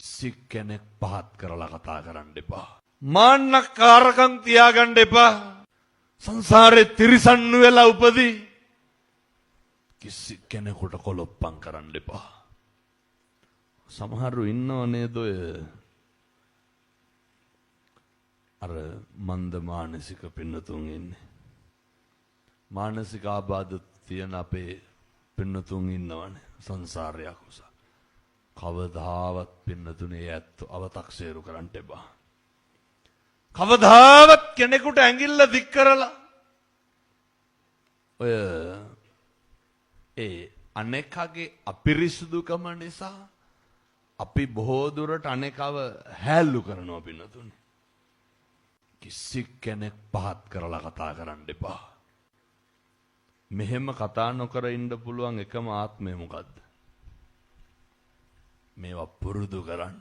කිසි කෙනෙක් පහත් කරලා කතා කරන්න එපා. මාන්නකාරකම් තියාගන්න එපා. සංසාරේ තිරිසන්නු වෙලා උපදී. කිසි කෙනෙකුට කොලොප්පම් කරන්න එපා. සමහරු ඉන්නව නේද ඔය අර මන්ද මානසික පින්නතුන් ඉන්නේ. මානසික ආබාධ තියෙන අපේ පින්නතුන් ඉන්නවනේ සංසාරය අකුසල. කවදාවත් පින්නතුනේ ඇත්ත අවතක්සේරු කරන්න එපා. කවදාවත් කෙනෙකුට ඇඟිල්ල දික් කරලා ඔය ඒ අනෙකාගේ අපිරිසුදුකම නිසා අපි බොහෝ දුරට අනෙකව හැල්ලු කරනවා පින්නතුනේ. කිසි කෙනෙක් පහත් කරලා කතා කරන්න එපා. මෙහෙම කතා නොකර ඉන්න පුළුවන් එකම ආත්මය මොකද්ද? මේවා පුරුදු කරන්න.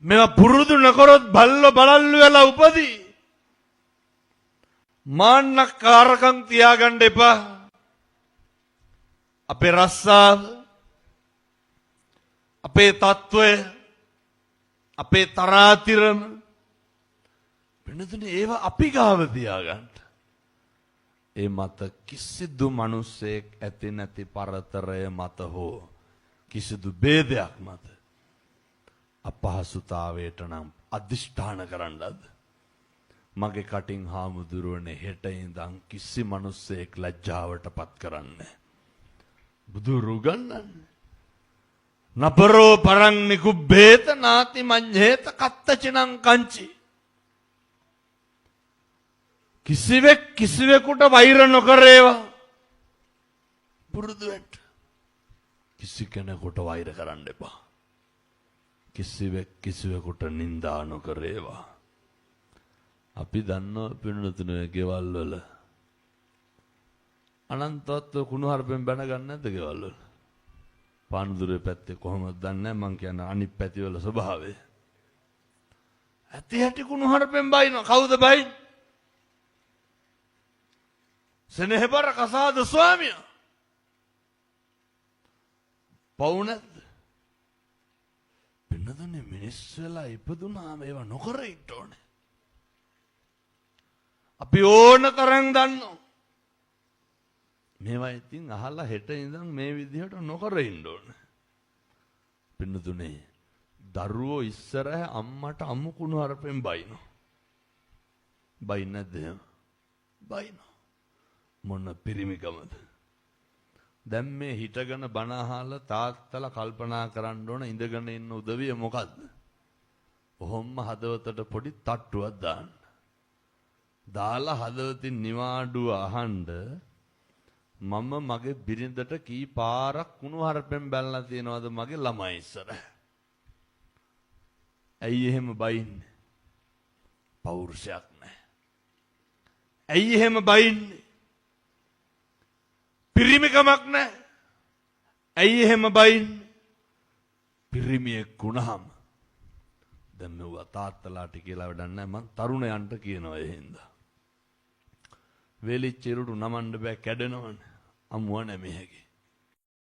මේවා පුරුදු නොකරොත් බල්ල බලල්ලු වෙලා උපදී. මාන්නකාරකම් තියාගන්න එපා. අපේ රස්සාව, අපේ තත්වය, අපේ තරාතිරම වෙනතුනේ ඒවා අපි ගාව තියාගන්න. ඒ මත කිසිදු මිනිසෙක් ඇති නැති පරතරය මත හෝ කිසිදු ભેදයක් මත අපහසුතාවයට නම් අදිෂ්ඨාන කරන්නද? මගේ කටින් හාමුදුරුවනේ හෙට ඉඳන් කිසි මිනිසෙක් ලැජ්ජාවට පත් කරන්නේ. බුදුරු ගන්නන්නේ. නපරෝ පරං නිකුබ්බේත නාති මඤ්ඤේත කත්තචිනං කංචි. කිසිවෙක් කිසිවෙකුට වෛර නොකරේවා. පුරුදු වෙන්න. කිසි කෙනෙකුට වෛර කරන්න එපා. කිසිවෙක් කිසිවෙකුට නිඳා නොකරේවා. අපි දන්නවා පින්නතුනේ ගෙවල් වල අනන්තවත් කුණුහරුපෙන් බැන ගන්න නැද්ද ගෙවල් වල? පානදුරේ පැත්තේ කොහොමද දන්නේ නැහැ, මං කියන්නේ අනිත් පැතිවල ස්වභාවය. ඇති හැටි කුණුහරුපෙන් බයිනවා. කවුද බයින්නේ? සෙනෙහබර කසාද ස්වාමියා. පව් නැද්ද? පින්නතුනේ මිනිස් වෙලා ඉපදුනාම ඒවා නොකර ඉන්න ඕනේ. අපි ඕන තරම් දන්නවා. මේවා ඉතින් අහලා හෙට ඉඳන් මේ විදිහට නොකර ඉන්න ඕනේ. පින්නතුනේ දරුවෝ ඉස්සරහ අම්මට අමු කුණු හරපෙන් බයිනවා. බයින්නේ නැද්ද එහෙම? බයිනවා. මොන පිරිමිකමද? දැන් මේ හිටගෙන බණ අහලා තාත්තලා කල්පනා කරන්න ඕන ඉඳගෙන ඉන්න උදවිය මොකද්ද? ඔහොම්ම හදවතට පොඩි තට්ටුවක් දාන්න. දාලා හදවතින් නිවාඩුව අහන්න මම මගේ බිරිඳට කී පාරක් කුණු හරපෙන් බැලලා තියෙනවද මගේ ළමයි ඉස්සර? ඇයි එහෙම බයින්නේ? පෞරුෂයක් නැහැ. ඇයි එහෙම බයින්නේ? පිරිමිකමක් නැහැ. ඇයි එහෙම බයින්නේ? පිරිමියෙක් වුණාම දැන් මෙව්වා තාත්තලාට කියලා වැඩක් නැහැ, මං තරුණයන්ට කියනවා ඒ හින්දා. වේලිච්ච ඉරුටු නමන්න බෑ, කැඩෙනවනේ. අමුව නැමෙ හැකි.